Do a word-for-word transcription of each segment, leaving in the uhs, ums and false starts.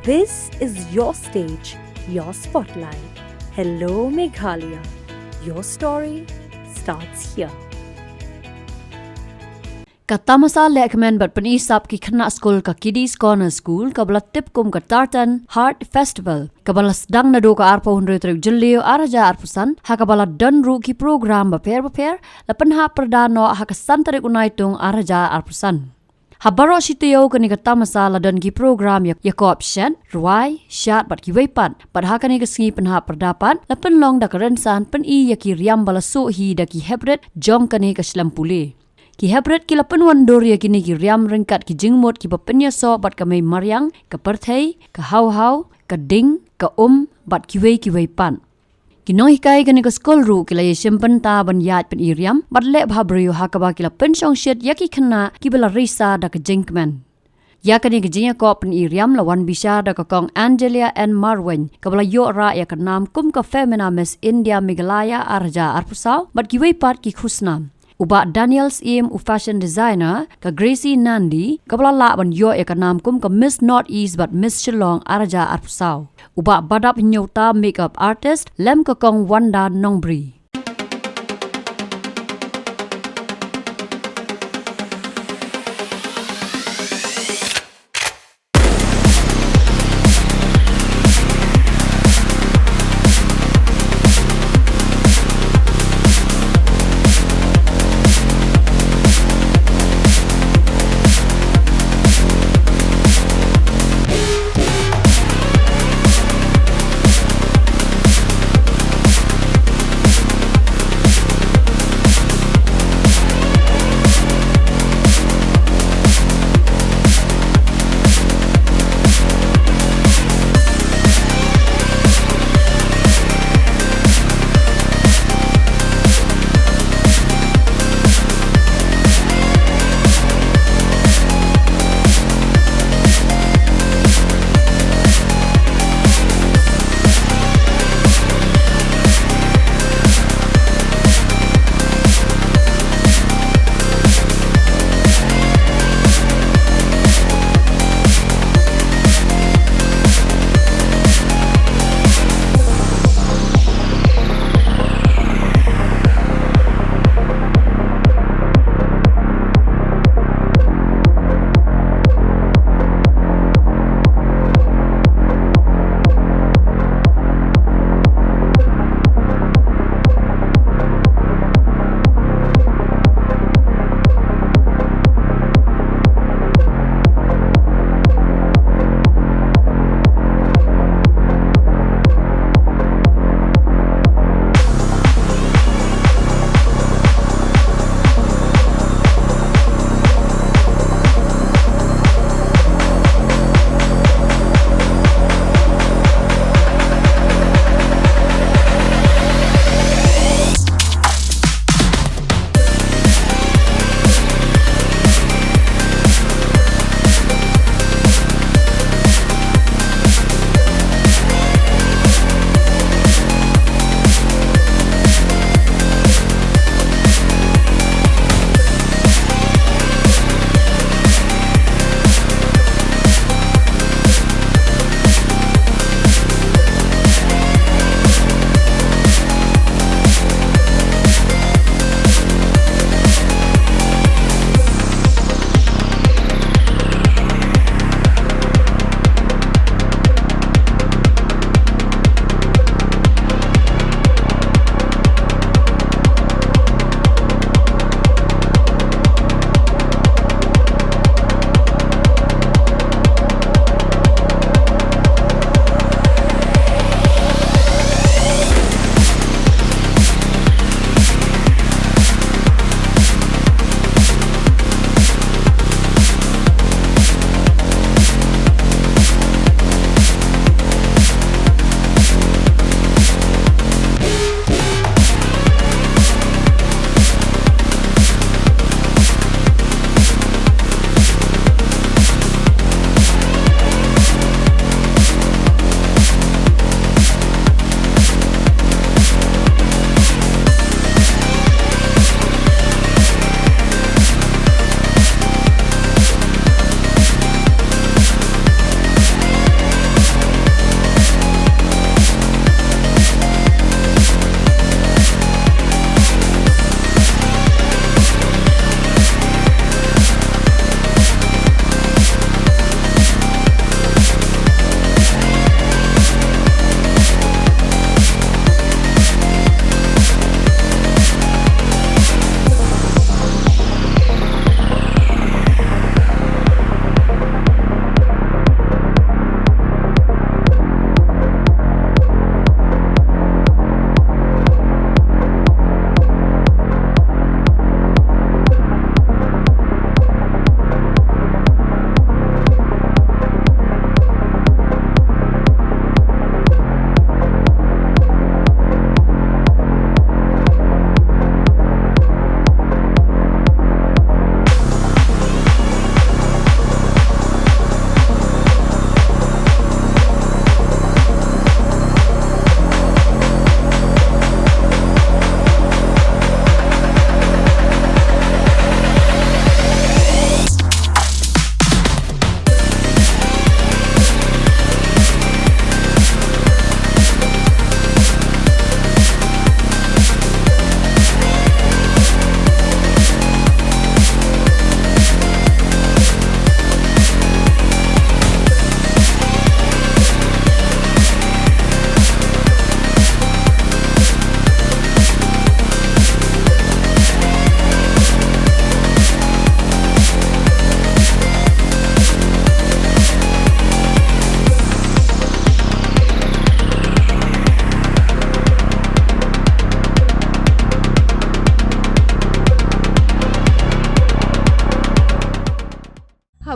This is your stage, your spotlight. Hello, Meghalaya. Your story starts here. Ka tamasa lehkmen bad pyni sap ki khynnah skul ka Kiddies Corner School kaba la tip kum ka Tartan Heart Festival kaba la sdang naduh ka arphew hynriew tarik Jylliew arhajar arphew san ha kaba la don ruh ki program bapher bapher la pynhap pyrda noh ha ka san tarik u Naitung arhajar arphew san. Ha baroh shi taïew kane ka tamasa la don ki program ïa, ïa kop shet, rwai, shad bad kiwei pat. Bad ha kane ka sngi pynhap pyrda pat la pynlong da ka rynsan pyni ïa ki riam ba la suh hi da ki heprit jong kane ka shlem pule. Ki heprit ki la pynwandur ïa kine ki riam ryngkat ki jingmut kiba pynïasoh bad ka mei mariang, ka pyrthei, ka hawhaw, ka ding, ka um bad kiwei kiwei pat. Ki nonghikai kane ka skul ruh ki la ïashim bynta ban ïaid pyni riam bad leh bhabriew ha kaba ki la pynshongshit ïa ki khynnah kiba la risa da ka jingkmen. Ïa kane ka jingïakop pyni riam la wan bishar da ka kong Angelia N Marwein kaba la ïoh rah ïa ka nam kum ka Femina Miss India Meghalaya arhajar arphew saw bad kiwei pat ki khusnam. U bah Daniel Syiem, u fashion designer, ka Gracie Nandi kaba la lah ban ïoh ïa ka nam kum ka Miss North East bad Miss Shillong arhajar arphew saw. U bah Badap Hynñiewta, makeup artist, lem ka kong Wanda Nongbri.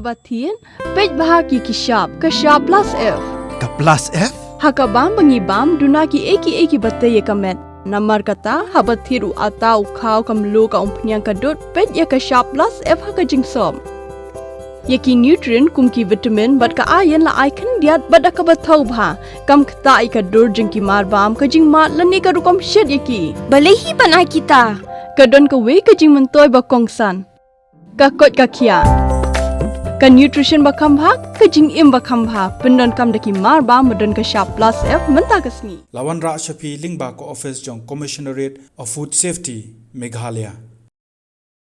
Ba thied, peit bha ki ki shap, ka shap plus F. Ka plus F? Ha ka bam ba ngi bam, duna ki ei ki ei ki ba tei ïa ka met. Namar kata, haba thied u atta, u khaw, ka mluh, ka umphniang, ka dud, peit ïa ka shap plus F ha ka jingsop. Ïa ki nutrient kum ki vitamin bad ka iron la ai khyndiat bad da kaba thaw bha. Kam ktah ïa ka dur jong ki marbam, ka jingmad lane ka rukom shet ïa ki. Balei hi ban ai kita? Ka don kawei ka jingmyntoi ba kongsan. Ka koit ka khiah. Ka nutrition ba kham bha, ka jingim ba kham bha. Pyndonkam da ki marbam ba don ka shap plus F mynta ka sngi. La wanrah sha phi lyngba ka office jong Commissionerate of Food Safety, Meghalaya.